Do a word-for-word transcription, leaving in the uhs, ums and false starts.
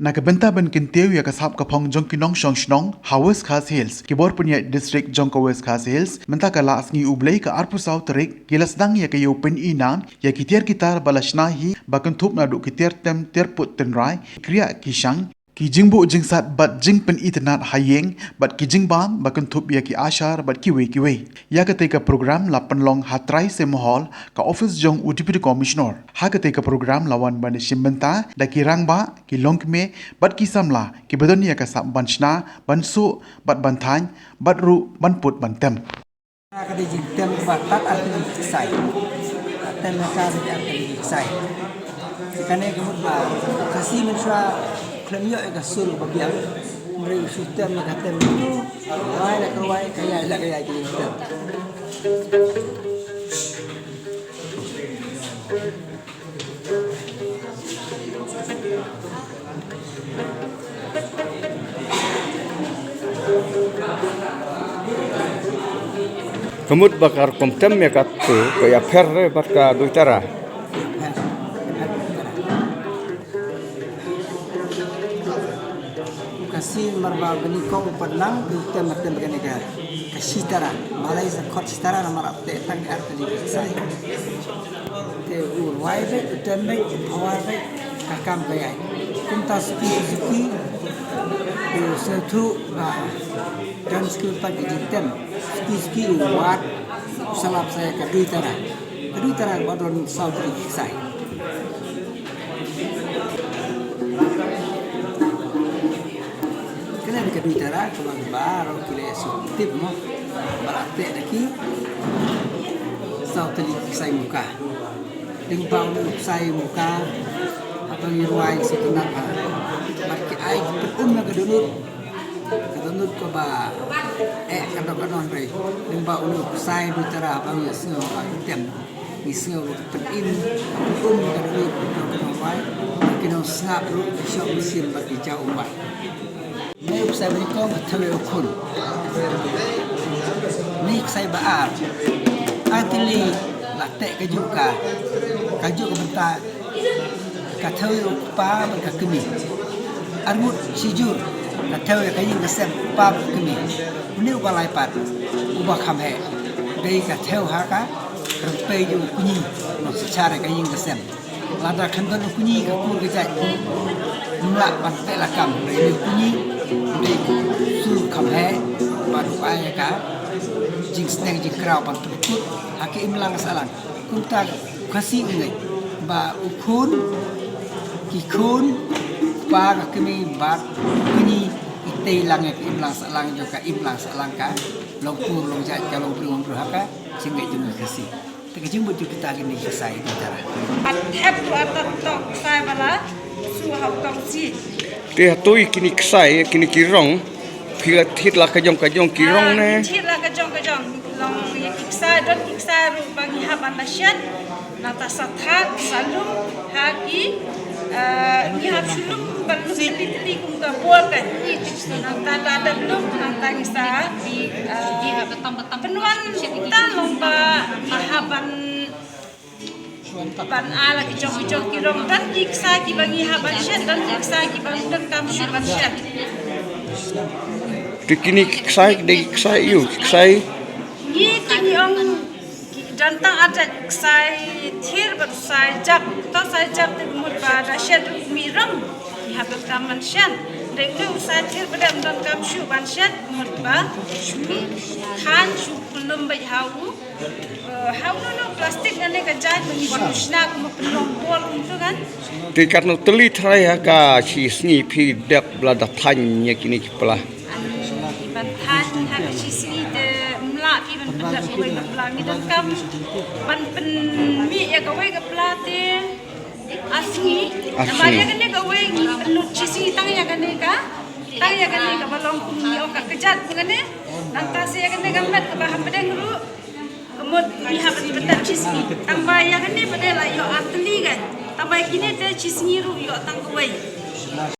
Na ka bynta ban kyntiew ïa ka sap ka phong jong ki nongshong shnong ha West Khasi Hills, ki bor pynïaid district jong ka West Khasi Hills mynta ka la sngi U Blei ka arphew saw tarik ki la sdang ïa ka ïew pyn-i nam ïa ki tiar ki tar ba la shna hi, ba kynthup naduh ki tiar tem, tiar put tynrai, ki kriah ki shang, ki jingbuh jingsat bad jingpyn-itynnad ha ïing, bad ki jingbam ba kynthup ïa ki ashar bad kiwei kiwei. Ïa katei ka program la pynlong ha Trai Sema Hall, ka office jong u Deputy Commissioner. Ha katei ka program la wan ban ïashim bynta da ki rangbah, ki longkmie bad ki samla kiba don ïa ka sap ban shna, ban suh bad ban thaiñ, bad ruh ban put ban tem. Ka dei jingtem kaba tad artylli ki ksai. Tem ha ka dei artylli ki ksai. Te kane ka mut ba Khasi mynshuwa khlem ïoh ïa ka sur ba biang. Hynrei u shu tem ïa ka tem tu, rwai la ka rwai, ka ïai la ka ïai, ki tem. Ka mut ba ka rukom tem ïa katu ka ïapher re bad ka duitara. Ka sien marba bani kong u pat nang, u tem, tem kane ka, ka shitara. Malai sa khot shitara namar ap te tang ka artylli ki ksai. Te u rwai beit, u tem beit, u pawar beit, ka kam ka ïai. Kumta suki suki, te u sngewthuh ba don suki pat ki jingtem. Suki suki u wad, u salap sa ïa ka duitara. Ka duitara ba don saw tylli ki ksai. Kane ka duitara kaba baroh ki la shu tip mo. Ba la teh da ki saw tylli ki ksai muka. Lyngba une u ksai muka, haba ngi rwai sha ka nat ha. Bad ki ai ki pynum na ka dohnud. Ka dohnud kaba eh ka doh ka don rei. Lyngba une u ksai duitara haba ngi sngew ba ki tem. Ngi sngew ba ka pynum, pynum ka dohnud na ka nongrwai. Ki nongsngap ruh ki shoh mynsiem bad ki jaw ummat. Une u ksai bani kong ka thew ïa u khun. Une u ksai ba ar. Artylli la teh kajuh ka, kajuh ka bynta, ka thew ïa u kpa bad ka kmie. Arngut shijur, ka thew ïa ka ïing ka sem, kpa bad kmie. Une uba lai pat, uba kham heh, dei ka thew ha ka rympei jong u kñi, nongsynshar ïa ka ïing ka sem. Lada khlem don u kñi ka kur ka jait, ym lah ban teh lakam, hynrei une u kñi u dei u sur kham heh, bad u ai ïa ka jingsneng jingkraw ban pynkut ha ka imlang sahlang. Kumta u Khasi u ngeit ba u khun, ki khun, u kpa, ka kmie bad u kñi, ki tei lang ïa ka imlang sahlang jong ka imlang sahlang ka long kur long jait, ka long briew long briew ha ka jingngeit jong u Khasi. Te ka jingmut jong kita kine ki ksai ki tara. At hep tu at tok ksai ba la shu ha u tong si. Te hato ïa kine ki ksai, kine ki rong, phi la thied la ka jong ka jong ki rong ne? Ah, thied la ka jong ka jong. Long ïa ki ksai, don ki ksai ruh ba ngi hap ban da shet. Nangta sa thad, sa lum, ha ki, ah, ngi hap shu lum ban lum tylli tylli kum ka bor kan. Nangta la dep lum, nangta ngi sa, ah, pynwan ta long ba, ba hap ban Ban ai la ki jong ki jong ki rong, don ki ksai kiba ngi hap ban shet, don ki ksai kiba ngi donkam shuh ban shet. Te kine ki ksai, dei ki ksai ïa u, ki ksai. Ngi te ngi ong ki don tang artat ksai thier bad ksai jap. To ksai jap te mut ba da shet ruh mih rong. Ngi hap donkam ban shet. Dei u ksai thier ba dei donkam shuh ban shet mut ba shu khan shu pynlum bad ha u. Eh, ha u no no plastik ngan ne ka jait ba ngi wan u shna kum u pynlong bol kum tu kan. Te katno tylli tharai ha ka shisngi phi dep la da thaiñ ïa kine ki pla? Ani ban thaiñ ha ka shisngi te ym lah phi ban pyndep kawei ka pla, ngi donkam ban pynmih ïa kawei ka pla te ar sngi. Ar sngi. Namar ïa kane kawei ngi pynlut shisngi tang ïa kane ka, tang ïa kane kaba long kum ngi ong ka kjat kum kane. Nangta sa ïa kane ka met kaba ha pdeng ruh. Ka mut ngi hap ban pyndep shisngi. Tang ba ïa kane ba dei la ïoh ar tylli kan. Tang ba ïa kine te shisngi ruh ïoh tang kawei.